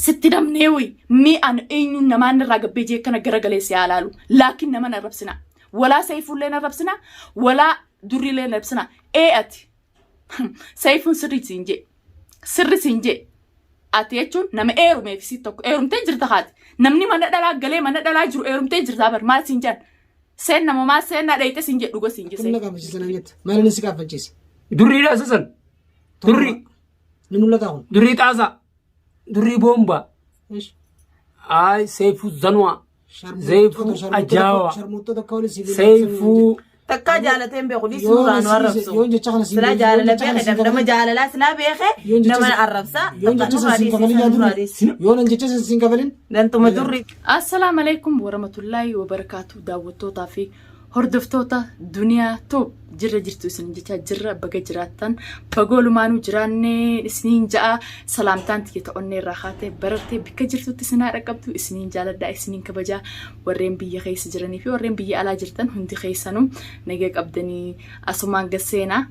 Sitti namnee wayi mee an eenyuun namaan irraa gabbee jee kana garagalee si haa laalu. Laakiin nama na arrabsina. Walaa Sayfuullee na arrabsina. Walaa Durriillee na arrabsina. Ee ati. Sayfuun sirrii siin jee. Sirri siin jee. Ati jechuun nama eerumeef si tokko eerumtee jirta haati. Namni mana dhalaa galee mana dhalaa jiru eerumtee jirta bar maal siin jedhan. Seen nama maal seen na dhayite siin jedhu dhuga siin Kun na jee. kaafachiisa naan jette. Maal inni si kaafachiisa? Durriidha isa san. Durri. Ni mul'ata kun. Durrii xaasaa. Durrii boombaa. Ish. Ay seefuu zanuwaa. Zeefuu ajaa'aa. Sharmuuttota akka waliin siif Seefuu. Takkaa jaalatee hin beeku dhiisi Yoon nurraa nu si- arrabsu. yoon jecha kana siin Silaa deebisu, jaalala yoon jecha kana beeke siin nama kafalin- jaalalaa silaa beeke Yoon jecha nama sin- arrabsa. Yoon Takka jecha nurraa san siin dhiisi kafalin san nurraa yaa dhiisi. Yoon an jecha san siin kafalin. Gantuma durri. Assalaamu alaikum warahmatullaahi wabarakaatu daawwattootaa fi hordoftoota duniyaa toob jirra jirtu isin jecha jirra baga jiraattan bagoolumaanuu jiraanne isiniin ja'a salaamtaan tiyya ta'onnee irraa kaatee barattee bikka jirtutti isin haa dhaqqabdu isiniin jaaladha isiniin kabajaa warreen biyya keessa jiranii fi warreen biyya alaa jirtan hundi keessanuu naga qabdanii asumaan gasseenaa.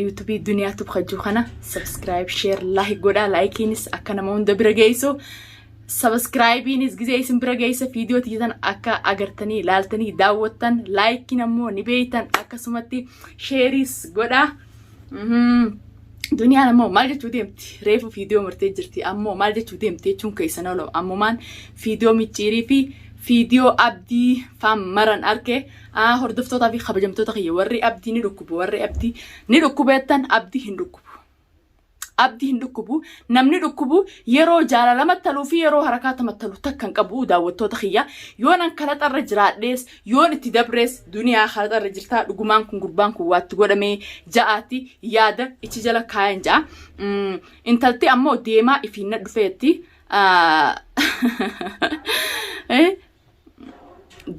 yuutubii duniyaa tub kajuu kana subscribe share like godhaa laayikiinis akka nama hunda bira geessu Sabiskiraayibiinis gizee isin bira geessa viidiyoo tiyya akka agartanii ilaaltanii daawwattan laayikiin ammoo ni beeytan akkasumatti sheeriis godhaa. Duniyaan ammoo maal jechuu deemti? Reefu viidiyoo murtee jirti ammoo maal jechuu deemti jechuun keessan oolu ammumaan viidiyoo micciirii fi viidiyoo abdii faan maran arke hordoftootaa fi kabajamtoota kiyya warri abdii ni dhukkubu warri abdii ni dhukkubeettan abdii hin dhukkubu. Abdi hin dhukkubu. Namni dhukkubu yeroo jaalala mattaluu fi yeroo harakaata mattalu takka hin qabu daawwattoota kiyya. Yoon an kalaxarra jiraadhees yoon itti dabrees duniyaa kalaxarra jirtaa dhugumaan kun gurbaan kun waatti godhamee ja'aati yaada ichi jala kaayan ja'a. Intalti ammoo deemaa ifiin na dhufeetti.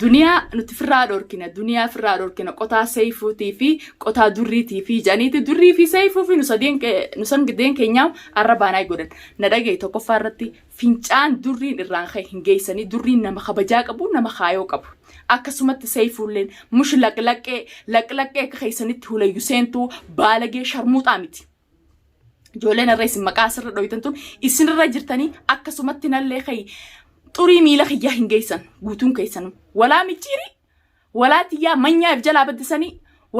Duniyaa nuti firraa dhorkina duniyaa firraa dhorkina qotaa seeyfuutii fi qotaa durriitii fi jedhaniiti durrii fi seeyfuu fi nu sadeen nu sadeen keenyaa arra baanaa godhan na dhagaye tokkoffaa irratti fincaan durriin irraan ka'e hin geessanii durriin nama kabajaa qabu nama kaayoo qabu akkasumatti seeyfuulleen mush laqlaqqee laqlaqqee akka keessanitti hulayyu seentuu baalagee sharmuuxaa miti. Ijoolleen irra isin maqaa asirra dhoytan tun isinirra jirtanii akkasumatti nallee kayi xurii miila kiyyaa hin geessan guutuun keessanuu. Walaa micciirii walaa tiyyaa manyaa if jalaa baddisanii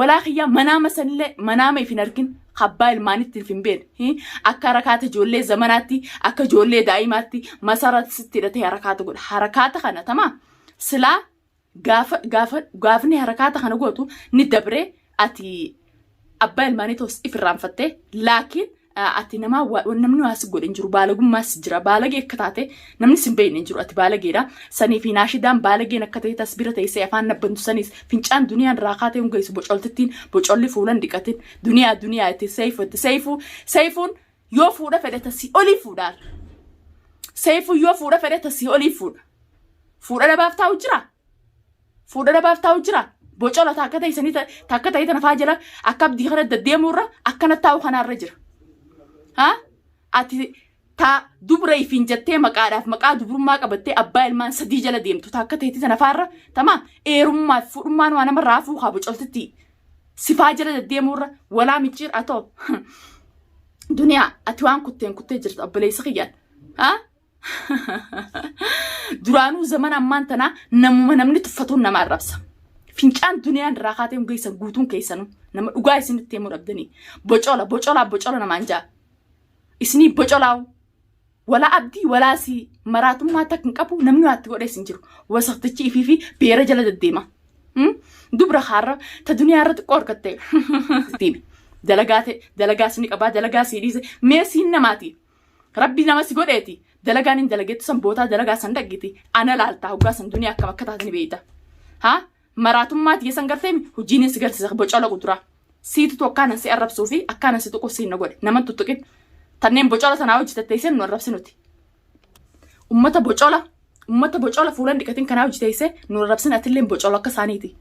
walaa kiyyaa manaama sanillee manaama if hin argin abbaa ilmaanitti if hin beekne akka harakaata ijoollee zamanaatti akka ijoollee daa'imaatti masara sitti hidhatee harakaata godha harakaata kana tamaa silaa Gaafa gaafa gaafni harakaata kana gootu ni dabree ati abbaa ilmaanii ta'us if irraanfattee laakiin ati namaa namni waa si godhe hin jiru baalagummaas jira baalagee akka taate namni sin beekne hin jiru ati baalageedha sanii fi naashidaan baalageen akka ta'e tas bira teessee afaan nabbantu saniis fincaan duniyaan raakaa ta'e hungeessu bocoltittiin bocolli fuulan dhiqatin duniyaa duniyaa itti seeyfu itti seeyfuu seeyfuun yoo fuudha fedhe tasii olii fuudhaan seeyfuun yoo fuudha fedhe tasii olii fuudha. Fuudha dhabaaf taa'u jira. Fuudha dhabaaf taa'u jira. Bocola takka ta'isanii takka ta'ee tana faa jala akka abdii kana deddeemuu irra akkana taa'u kanaarra jira. Ha? Ati taa dubra ifiin jettee maqaadhaaf maqaa dubrummaa qabattee abbaa ilmaan sadii jala deemtu takka ta'eeti tana faarra tamaam eerummaa fi fuudhummaan waa nama raafuu haa bocoltitti sifaa jala deddeemuu irra walaa micciir atoo duniyaa ati waan kutteen kuttee jirta obboleessa kiyyaan. Ha? Duraanuu zamana ammaan tanaa namuma namni tuffatuun nama arrabsa. Fincaan duniyaan irraa kaatee hin geessan guutuun keessanuu nama dhugaa isinitti himuu dhabdanii. Bocola bocolaa bocola namaan jaa. Isinii bocolaawu. Walaa abdii walaa sii maraatummaa takka hin qabu namni waatti godhees hin jiru. Wasaktichi ifii fi beera jala deddeema. Dubra haarra ta duniyaa irra xiqqoo argatte. Dalagaa ta'e dalagaa sini qabaa dalagaa sii dhiise mee siin namaati. Rabbi nama si godheeti dalagaan hin dalageettu san bootaa dalagaa san dhaggiti ana laaltaa hoggaa san duniyaa akkam akka taate ni beeyta. Ha maraatummaa tiyya san garteemi hojiin si garsiisa bocola quduraa. Siitutu akkaanan si arrabsuu fi akkaanan si tuquuf siin na godhe naman tuttuqin. Tanneen bocola tanaa hojii tatteessee nu arrabsi nuti. Ummata bocola ummata bocola fuulan dhiqatin kanaa hojii teessee nu arrabsin atilleen bocola akka isaaniiti.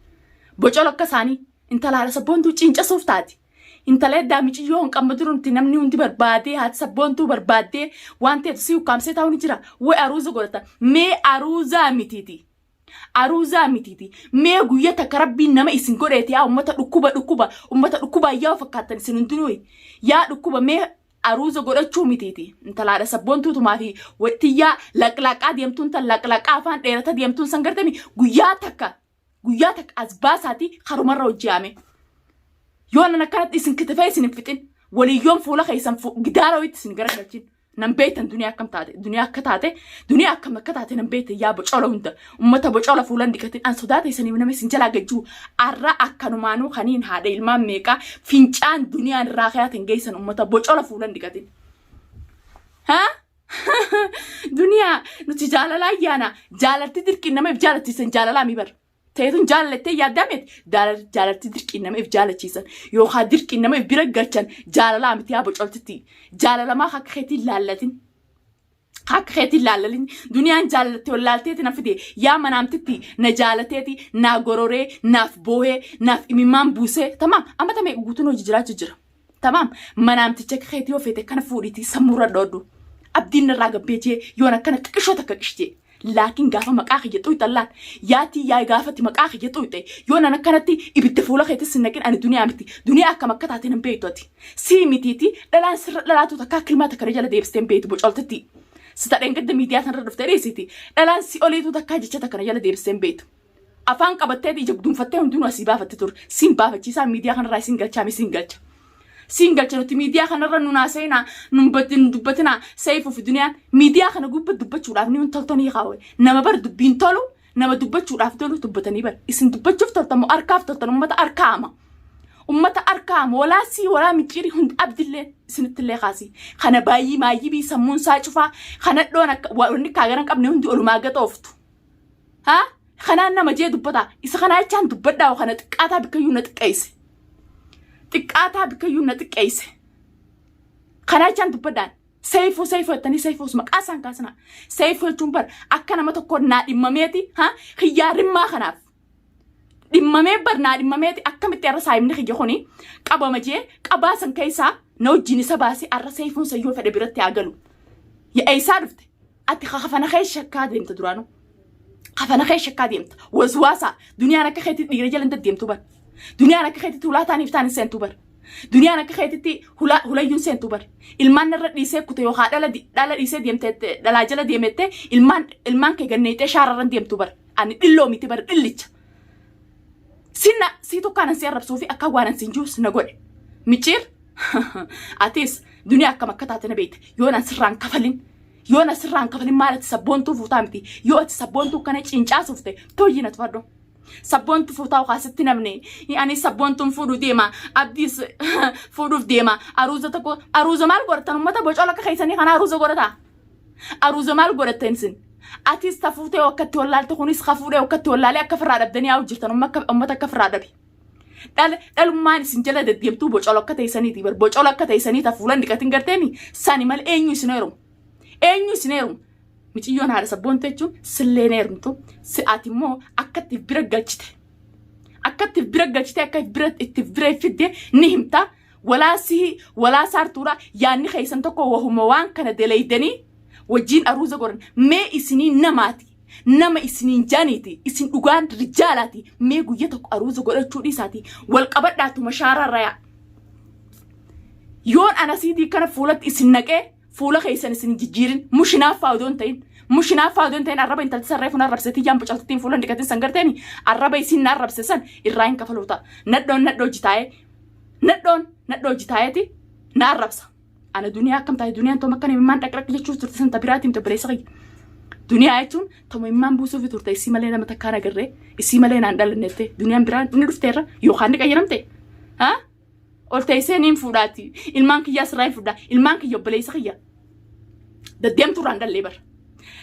Bocola akka isaanii intala haadha sabboontuu ciincasuuf taati. Intala eddaa miciyyoo hin qabne durumti namni hundi barbaadee haati sabboontuu barbaaddee waan ta'eef si ukkaamsee taa'u ni jira. Way aruuza godhata. Mee aruuzaa mitiiti. Aruuzaa mitiiti. Mee guyya takka rabbiin nama isin godheeti yaa ummata dhukkuba dhukkuba ummata dhukkubaa yaa fakkaattan isin hundinuu yaa dhukkuba mee Aruuza godhachuu mitiiti. Intalaadha sabboontuutumaa fi tiyyaa laqlaqaa deemtuun tan laqlaqaa afaan dheerata deemtuun san gartami guyyaa takka guyyaa takka as baasaati karumarra hojii. Yoo nan akkanatti isin kitifee isin hin fixin, waliyyoon fuula keessan gidaara wayitti isin garagalchin. Nan beektan duniyaa akkam taate, duniyaa akka taate, duniyaa akkam akka taate nan beektan. Yaa bocola hunda, ummata bocola fuulan dhiqatin, an sodaata isanii nama isin jalaa gajjuu arra akkanumaanuu kaniin haadha ilmaan meeqaa fincaan duniyaan irraa kayaatin geessan, ummata bocola fuulan dhiqatin. Haa? Duniyaa nuti jaalalaa ayyaana jaalalti dirqiin nama if jaalachiisan jaalalaa mi bar. Teetun jaalattee yaaddameet jaalalti dirqiin nama if jaalachiisan yookaan dirqiin nama if bira galchan jaalalaa miti, yaa bocoltitti. Jaalalamaa akka keetiin laallatin. Akka keetiin laallalin duniyaan jaalatte wallaalteeti na fide. Yaa manaamtitti na jaalateeti naa gororee, naaf boohee, naaf imimmaan buusee. Tamaam, amma tamee guutuun hojii jiraachuu jira. Tamaam, manaamticha akka keetii yoo feete kana fuudhiitii sammuurra dhoodhu. Abdiin irraa gabbee jee yoon akkana xiqqishoo takka qishjee. Laakiin gaafa maqaa kiyya xuyxallaan yaatii yaa gaafati maqaa kiyya xuyxe yoo nan akkanatti ibidda fuula keetis hin naqin, ani duniyaa miti. Duniyaa akkam akka taate nan beektu ati. Sii mitiiti, dhalaan sirra dhalaatu takkaa kilmaa takka na jala deebistee hin beektu, bocoltitti. Si tadheen gadda miidiyaa sanarra dhuftee dhiisiti. Dhalaan si oliitu takkaa jecha takka na jala deebistee hin beektu. Afaan qabattee ija guduunfattee hundinuu asii baafatte ture. Siin baafachiisaa miidiyaa kanarraa isin galchaa mi siin galcha. Siin galcha. Nuti miidiyaa kanarra nu naaseenaa nun dubbatinaa. Seefuu fi duniyaan miidiyaa kana gubba dubbachuudhaaf ni toltanii kaawwe. Nama bar dubbiin tolu, nama dubbachuudhaaf tolu dubbatanii bar. Isin dubbachuuf toltamu, harkaaf toltan, ummata harkaama. Ummata harkaama walaa sii walaa micciirii hundi abdillee isinittillee kaasi. Kana baay'ee maayyibii sammuun isaa cufaa kana dhoon akka wanni kaagaran qabne hundi olumaa gaxooftu. Haa? Kanaan nama jee dubbata. Isa kanaa jechaan dubbadhaa, kana xiqqaataa bikkayyuu na xiqqeesse. Xiqqaataa bikkayyuu na xiqqeesse. Kanaa jechaan dubbadhaan. Seefuu, seefuu jettanii seefuus maqaa isaan kaasina. Seefuu jechuun bar akka nama tokko naa dhimmameeti, ha, hiyyaa rimmaa kanaaf. Dhimmamee bar naa dhimmameeti akkamitti har'a saayimni kiyya kuni qabama jee qabaa san keessaa na wajjin isa baasee har'a seefuun sayyoo fedhe biratti haa galu. Yaa eessaa dhufte? Ati kafana kee shakkaa deemta duraanuu. Kafana kee shakkaa deemta. Waswaasa. Duniyaan akka keetti dhiira jala hin deddeemtu bar. Duniyaan akka keetitti hulaa taaniif taan hin seentu bar. Duniyaan akka keetitti hulayyuun seentu bar. Ilmaan narra dhiisee kute yookaan dhala dhiisee deemte, dhalaa jala deemette, ilmaan kee ganneexee shaararra hin deemtu bar. Ani dhilloo miti bar, dhillicha. Sinna sii tokkaan si arrabsuu fi akka waan sin jiru na godhe. Micciir, atis duniyaa akkam akka taate na beekte. Yoon an sirraan kafalin, yoon asirraan kafalin, maal ati sabboontuu fuutaa miti. Yoo ati sabboontuu kana cincaasuufte tooyyi na tufadhu. Sabboontuu fuutaa kaasitti namni ani sabboontuun fuudhuu deema, abdiis fuudhuuf deema. Aruuza tokko, aruuza maal godhatan? Uummata bocola akka keessanii kana aruuza godhata. Aruuza maal godhatan isin? Atis ta fuutee wakkatti wallaalte, kunis ka fuudhee wakkatti wallaalee akka firraa dhabdanii yaa'u jirtan, uummata akka firraa dhabe. Dhalummaan isin jala deddeemtuu bocola akka teessaniiti bar, bocola akka teessanii ta fuulan dhiqatin garteemi sani malee eenyu isin heerumu? Eenyu isin heerumu? Miciyyoon haadha sabboontu jechuun silleen heerumtu si. Ati immoo akka itti bira galchite, akka itti bira galchite, akka bira itti bira fidde ni himta. Walaa sihi walaa saartuudha, yaanni keessan tokko wahuma waan kana daleeydanii wajjiin aruuza godhan. Mee isinii namaati, nama isiniin jaaniiti, isin dhugaan rijaalaati, mee guyya tokko aruuza godhachuu dhiisaati wal qabadhaatuma shaaraarra yaa. Yoon anasiitii kana fuulatti isin naqee fuula keessan isin jijjiirin, mushinaaffaa odoo hin ta'in, mushinaaffaa odoo hin ta'in, arraba intalti sarree funa arrabsetii yaan bocaltittiin fuula hin dhiqatin san garteemi arraba isin na arrabse san irraa hin kafaluu ta'a. Nadhoon nadhoo jitaa'ee, nadhoon nadhoo jitaa'eeti na arrabsa. Ana duniyaa akkam taate? Duniyaan tooma akkana imimmaan dhaqraq jechuuf turte san tabiraatiin obboleessa kiyya. Duniyaa jechuun tooma imimmaan buusuufi turte, isii malee nama takkaan agarree, isii malee naan dhalannette. Duniyaan biraan inni dhufteerra yookaan ni qayyaramte. Haa? Ol teessee niin fuudhaati. Ilmaan kiyyaa sirraa hin fuudha. Ilmaan kiyya obboleessa kiyya. Deddeemtu irraan dhallee bar.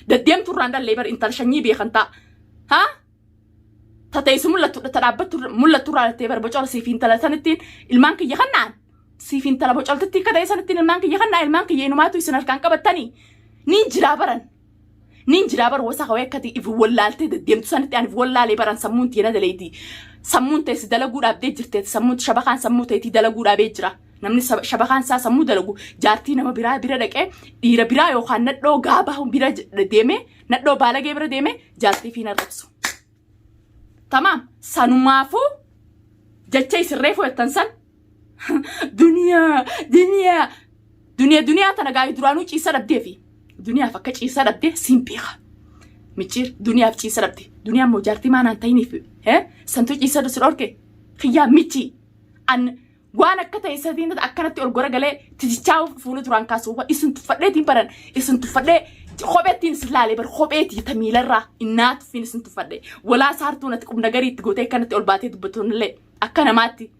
Deddeemtu irraan dhallee bar, intala shanyii beekan ta'a. Haa? Tateessu mul'attu, ta dhaabbattu mul'attu irraa dhattee bar, bocola siif intala sanittiin ilmaan kiyya kannaan. Siif intala bocoltitti akka ta'e sanittiin ilmaan kiyya kannaa, ilmaan kiyya inumaatu isin harkaan qabattanii. Niin jiraa baran. Niin jiraa bar, wasa kawee akkati if wallaaltee deddeemtu sanitti ani if wallaalee baran, sammuun tiina daleeyti. Sammuun teessi dalaguu dhaabdee jirteeti, sammuun shabakaan sammuu teetii dalaguu dhaabee jira. Namni shabakaan isaa sammuu dalagu jaartii nama biraa bira dhaqee, dhiira biraa yookaan nadhoo gaabaa bira deemee, nadhoo baalagee bira deemee jaartii fi narrabsu. Tamaam, sanumaafuu jecha isin reefu jettan san, duniyaa duniyaa. Duniyaa duniyaa tana gaa'ii duraanuu ciisa dhabdeefi. Duniyaaf akka ciisa dhabde siin beeka. Micciir duniyaaf ciisa dhabde. Duniyaan moo jaartii maanaan ta'iniif santuu ciisa si dhorke. Kiyyaa michii. An waan akka ta'e satiin akkanatti ol gora galee titichaa fuula duraan kaasu isin tuffadheetiin baran isin tuffadhee kopheettiin isin laalee bar kopheetii ta miilarraa innaa tuffiin isin tuffadhee walaa saartuu natti qubna garii itti gootee akkanatti ol baatee dubbatuunillee akka namaatti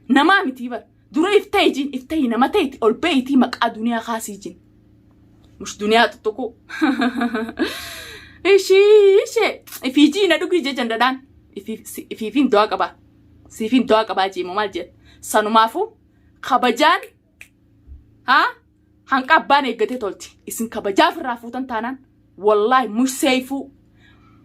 namaa mitii bar dura if ta'e jin if ta'e nama ta'e ol ba'iitii maqaa duniyaa kaasii jin mush duniyaa tuttuquu ishii ishee ifiijii na dhugii jejan dhadhaan ifiifiin du'aa qabaa. Siifiin du'aa qabaa jeemu maal jedha sanumaafuu kabajaan haa hanqa abbaan eeggatee tolti isin kabajaaf irraa fuutan taanaan wallaahi mush seeyfuu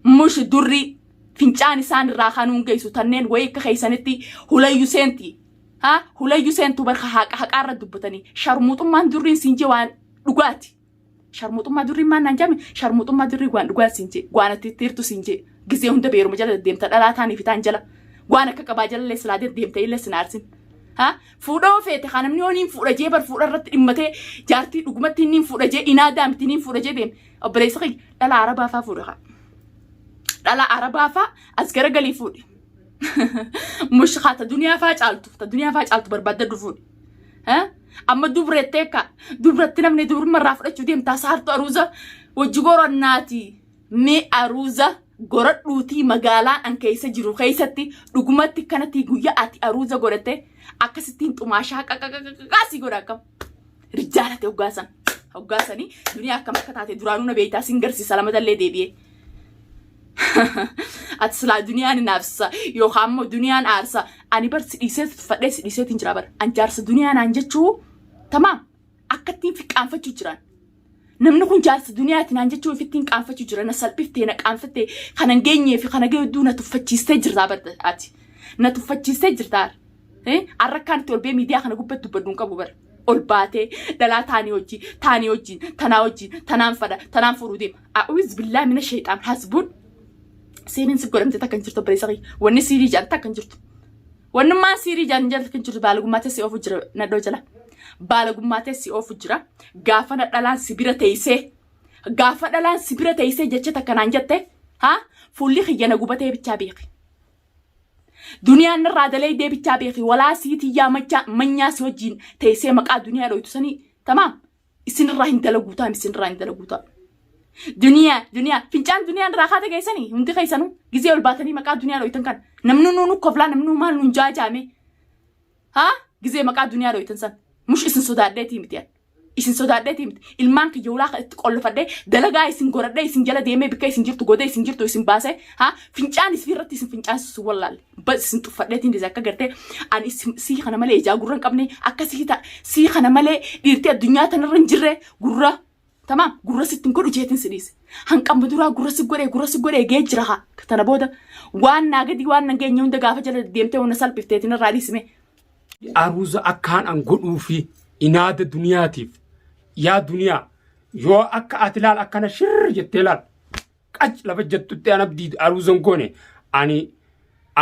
mush durrii fincaan isaan irraa kanuun geessu tanneen wayii akka keessanitti hulayyu seenti haa hulayyu seentu barka haqa haqaarra dubbatanii sharmuuxummaan durriin siin jee waan dhugaati. Sharmuuxummaa durrii maal naan jaame sharmuuxummaa durrii waan dhugaa siin jee waan ati itti hirtu siin jee gizee hunda beeruma jala deemta dhalaa taanii fi taan jala waan akka qabaa jala illee silaa deemta illee sin aarsin. Ha fuudha yoo feete haa namni yoo niin fuudha jee bar fuudha irratti dhimmatee jaartii dhugumatti niin fuudha jee inaa daamti niin fuudha jee deem obboleessa kiyya dhala arabaa faa fuudha haa. Dhala arabaa faa as garagalii fuudhi. Mush haa ta duniyaa faa caaltu ta duniyaa faa caaltu barbaaddadhu fuudhi. Amma dubrettee akka dubratti namni dubrumma irraa fudhachuu deemtaa saartu aruuza wajji gorannaati. Mee aruuza goradhuutii magaalaa an keessa jiru keessatti dhugumatti kanatti guyyaa ati aruuza godhatte akkasittiin xumaashaa qaqaqaqaqaa si godha akkam. Rijaalate hoggaasan. Hoggaasanii duniyaa akkam akka taate duraanuu na beektaa sin garsiisa lamadallee deebi'ee. Ati silaa duniyaan hin aarsa yookaan immoo duniyaan aarsa. Ani bar si dhiisee tuffadhee si dhiiseetiin jira bar. An jaarsa duniyaa naan jechuu tamaam akkattiin fiqqaanfachuu jiran. Namni kun jaarsa duniyaati naan jechuu ifittiin qaanfachuu jira. Na salphiftee na qaanfattee kana hin geenyee fi kana gahee na tuffachiistee jirtaa bar ati. Na tuffachiistee jirtaa. Arra akkaan itti ol bee miidiyaa kana gubbatti dubbadhu hin qabu bar. Ol baatee dhalaa taanii hojii taanii wajjin tanaa wajjin tanaan fadha tanaan fuudhuu deema. A'uuz billaa mina sheexaan hasbuun siiriin si godhamte takka hin jirtu obboleessa kiyya. Wanni siirii jedhan takka hin jirtu. Wannummaan siirii jedhan takka hin jirtu baalagummaa teessi oofu jira nadhoo jala. Baalagummaa teessi oofu jira. Gaafa na dhalaan si bira teessee gaafa dhalaan si bira teessee jecha takka naan jette haa fuulli kiyya na gubatee bichaa beeki. Duniyaan narraa daleeydee bichaa beeki walaa sii tiyyaa machaa manyaa si wajjiin teessee maqaa duniyaa dhoytu sanii tamaam isinirraa hin dalaguu taam isinirraa hin dalaguu taam. Duniyaa duniyaa fincaan duniyaan irraa kaata geessanii hundi keessanuu gizee ol baatanii maqaa duniyaa dhoytan kan namni nuu nu koflaa namni maal nuun jaajaame haa gizee maqaa duniyaa dhoytan san mush isin sodaadheetii miti an. Isin sodaadheetii miti. Ilmaan kiyya ulaa itti qollofadhee dalagaa isin godhadhee isin jala deemee bikka isin jirtu godee isin jirtu isin baasee haa fincaan isin irratti isin fincaansisu wallaalle. Bas isin tuffadheetiin dhiise akka gartee ani isin sii kana malee ijaa gurra hin qabne akka sii ta sii kana malee dhiirtii addunyaa tanarra hin jirre gurra tamaam gurra sitti hin godhu jeetiin si dhiise. Hanqamma duraa gurra si godhee gurra si godhee gee jira haa tana booda waan naa gadi waan na geenye hunda gaafa jala deemtee hunda salphifteetiin irraa dhiisime. Aruuza akkaan an godhuufi inaada duniyaatiif yaa duniyaa yoo akka ati laal akkana shirr jettee laal qac lafa jettutti an abdii aruuzan goone ani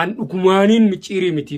an dhugumaaniin micciirii miti.